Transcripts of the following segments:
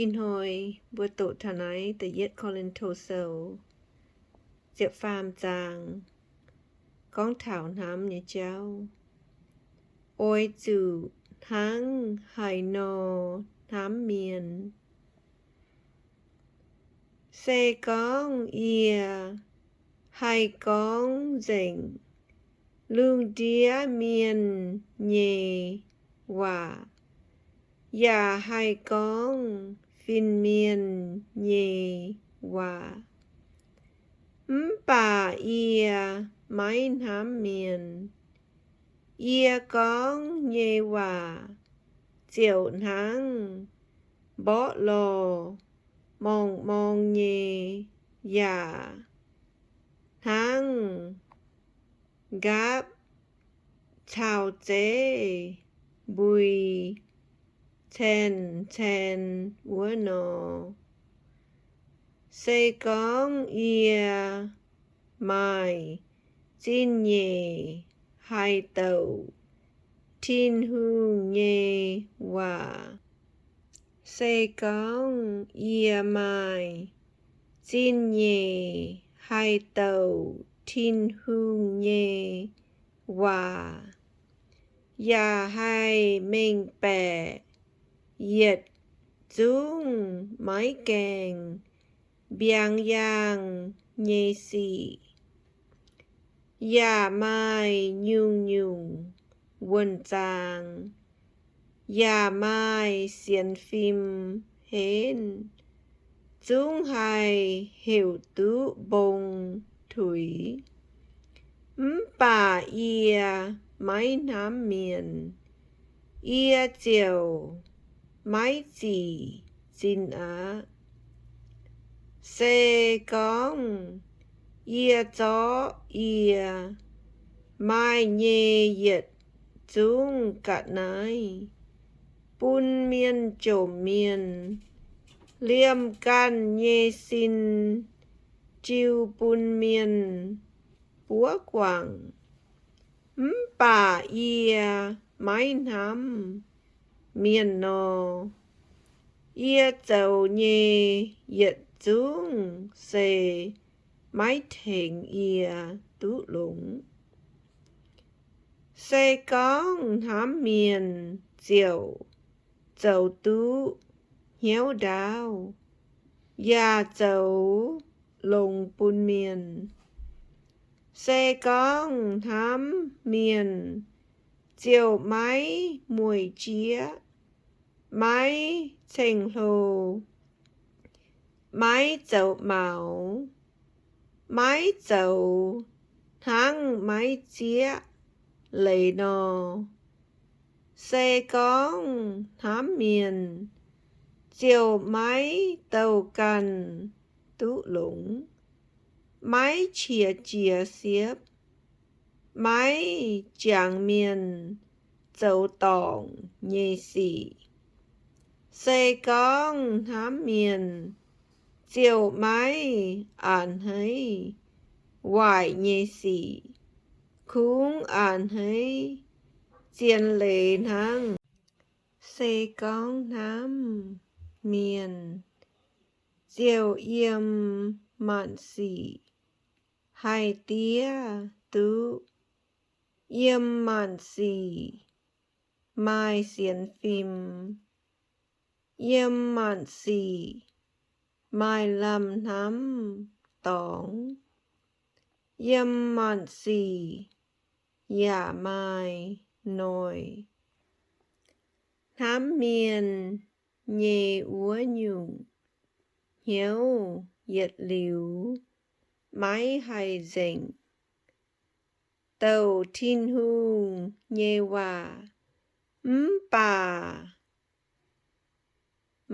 Ih hnoi mbuo doqc taux naaiv Da'yietv Ko^lin^to Sou ziepc faam zaang, gorngv taux hnamv nyei jauv. Oix zuqc hnangv haaix nor hnamv mienh? Se gorngv yie haih gorngv nzengc lungh ndiev mienh nyei waac, yaac haih gorngv fin-mienh nyei waac, mv baac yie maiv hnamv mienh, yie gorngv nyei waac ziouc hnangv mborqv lorh morngh-morng nyei, yaac hnangv nqaapv caux zeiv mbui caen-caen wuov nor. Se gorngv yie maaih zingh nyeic haih douc Tin-Hungh nyei waac, se gorngv yie maaih zingh nyeic haih douc Tin-Hungh nyei waac, yaac haih mengh baeqc yietc zungv maiv gaengh mbiaangx yaangh nyei sic, yaac maaih nyungc-nyungc wuonh zaang, yaac maaih sienx fim henv, zungv haih heuc duqv mbong tuix, mv baac yie maiv hnamv mienh, yie ziouc maiv zic zinh aqv. Se gorngv yie zorqv yie maaih nyei yietc zungv ga'naaiv bun mienh jomc mienh, liemh ganh nyei sin jiu bun mienh buov guangc, mv baac yie maiv hnamv mienh nor, yie zoux nyei yietc zungv se maiv tengx yie duqv longx. Se gorngv hnamv mienh ziouc zoux duqv hnyouv ndaauv, yaac zoux longx bun mienh. Se gorngv hnamv mienh ziouc maiv mueic jieqv, maiv ceng-hlo, maiv zoux maux, maiv zoux hnangv maiv zieqv leiz nor. Se gorngv hnamv mienh ziouc maiv douh ganh duqv longx, maiv qiex jiez siepv, maiv jangx mienh zoux dorngc nyei sic. Se gorngv hnamv mienh ziouc maiv a'hneiv waaic nyei sic, kungx a'hneiv zien leiz hnangv. Se gorngv hnamv mienh ziouc yiem maanc sic haih diev duqv, yiem maanc sic maaih sienx fim, yiem maanc sic maaih lamh hnamv dorngx, yiem maanc sic yaac maaih noic. Hnamv mienh nyei wuov nyungc hnyouv yietc liuz maiv haih nzengc. Douc Tin-Hungh nyei waac mv baac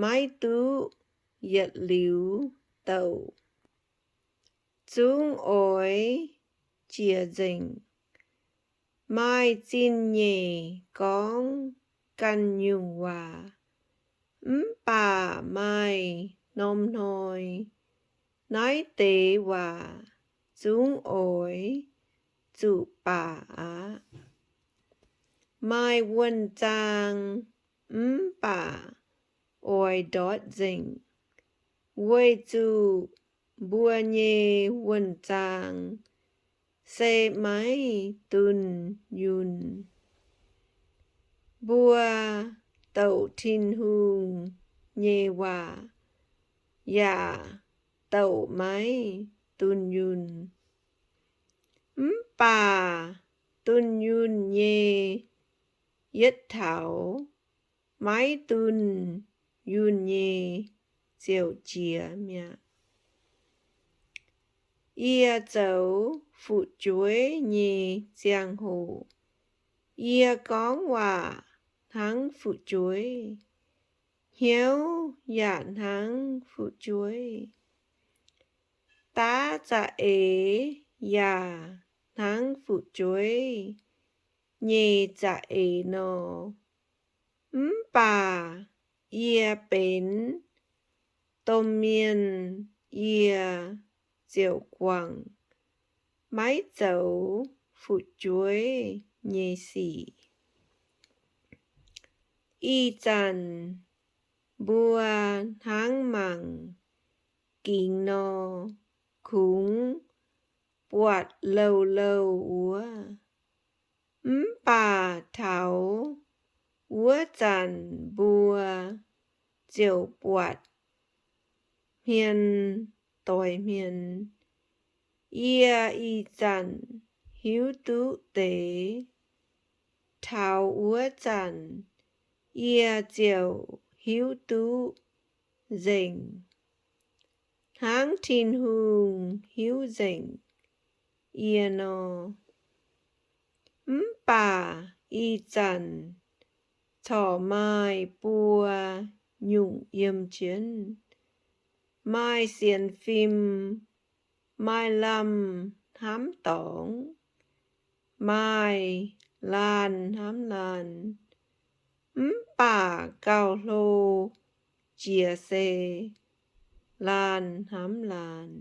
maiv duqv yietc liuz douc, zungv oix jiex nzengc. Maaih zingh nyeic gorngv ganh nyungc waac, mv baac maaih norm hnoi naaiv deix waac zungv oix zuqc baac aqv. Maaih wuonh zaang mv baac oix ndortv nzengc, weic zuqc mbuo nyei wuonh zaang se maiv dunh yunh. Mbuo douc Tin-Hungh nyei waac yaac douc maiv dunh yunh. Mv baac dunh yunh nyei yietv taux maiv dunh yunh nyei ziouc jiex mi'aqv. Yie zoux fu'jueiv nyei ziangh hoc, yie gorngv waac hnangv fu'jueiv, hnyouv yaac hnangv fu'jueiv. Daav za'eix yaac hnangv fu'jueiv nyei za'eix nor, mv baac yie benx domh mienh yie ziouc guangc, maiv zoux fu'jueiv nyei sic. Ih zanc mbuo hnangv mangc gingx nor, kungx buatc louh louh wuov. Mv baac taux wuov zanc mbuo ziouc buatc hmien doix hmien. Yie ih zanc hiuv duqv deix. Taux wuov zanc yie ziouc hiuv duqv nzengc, hnangv Tin-Hungh hiuv nzengc yie nor. Mv baac ih zanc corc maaih buo nyungc yiem jienv, maaih sienx fim, maaih lamh hnamv dorngx, maaih laanh hnamv laanh. Mv baac gauh hlo jiex se laanh hnamv laanh.